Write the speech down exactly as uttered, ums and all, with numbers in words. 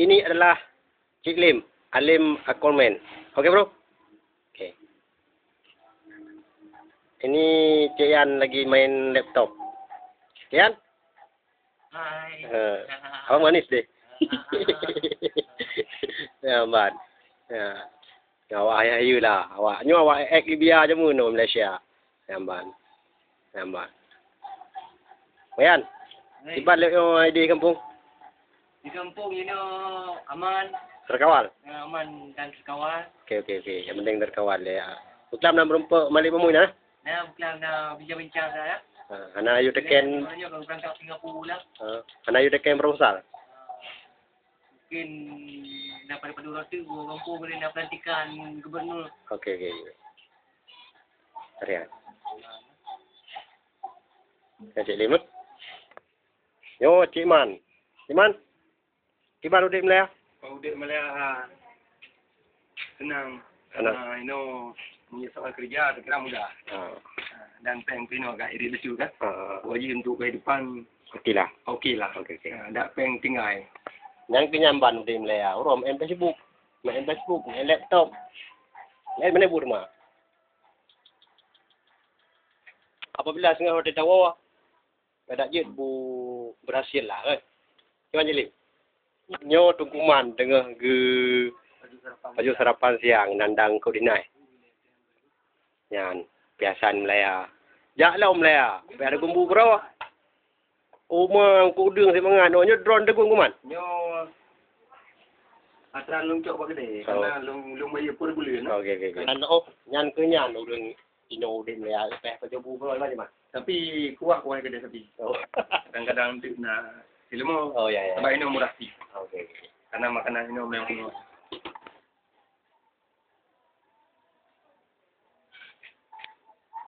Ini adalah Cik Lim, Alim Aquaman. Oke, Bro? Oke. Ini Cik Yan lagi main laptop. Cik Yan? Hai. Eh, awak manis deh. Ya, Ban. Ya. Awak hai-hai lah. Awak nyoe awak ek Libya jameun nyoe Malaysia. Ya, Ban. Ya, Ban. Wayan, hai. Kiban lé nyoe di kampung? Di kampung inoe aman. Terkawal? Ya, aman dan terkawal. Oke, oke, oke. Yang penting terkawal ya. Buklam na meureumpok malik mamui na? Na buklam na bincang-bincang na ya. Ha, hana yue teken. Nyoe ka berangkat Singapura lah. Ha, hana yue teken proposal. Mungkin na pada-pada uroe teuk gubernur boleh na pelantikan gubernur. Oke, oke. Rian. Ya, Cik Lim, eh? Yo, Cik Man. Cik Man, kiban udép Malaya? Oh, udép Malaya, ha. Senang. Senang. Karena inoe, meunyoe soal kerja, saya kira mudah. Ha. Ha, dan peng pinoe agak irit lucu kan? Ha, ha, ha. Wajib untuk kehidupan. Oke lah. Oke lah. Oke, oke. Ha, dak peng tinggai. Nyang keu nyan ban udép Malaya. Uroe main Facebook. Main Facebook, main laptop. Lain mana bu rumah? Apabila singoh watèe tawoe, ka dak jeuet bu berhasil lah, eh. Cuman jadi, nyoe Teungku Man teungoh geu-, pajoh sarapan siang nandang keu dinai. Nyan, piasan Malaya. Jak lom Malaya, pih ada gumbu keudroe. Uma kudeueng simangat, oh, nyoe droen Teungku Man. Nyoe atra lôn cok bak keudè, oh, karena lôn, lôn bayeue per buleuen. Oke, oke, oke. Kan, oh, nyan keu nyan ureueng inoe udép Malaya, pih pajoh bu keudroe macam mana? Tapi kuah, kuah keudè sapi. Oh. Kadang-kadang deuek na ilmu. Oh, ya, ya. Sabab inoe murah pih. Oke, oke. Karena makanan inoe memang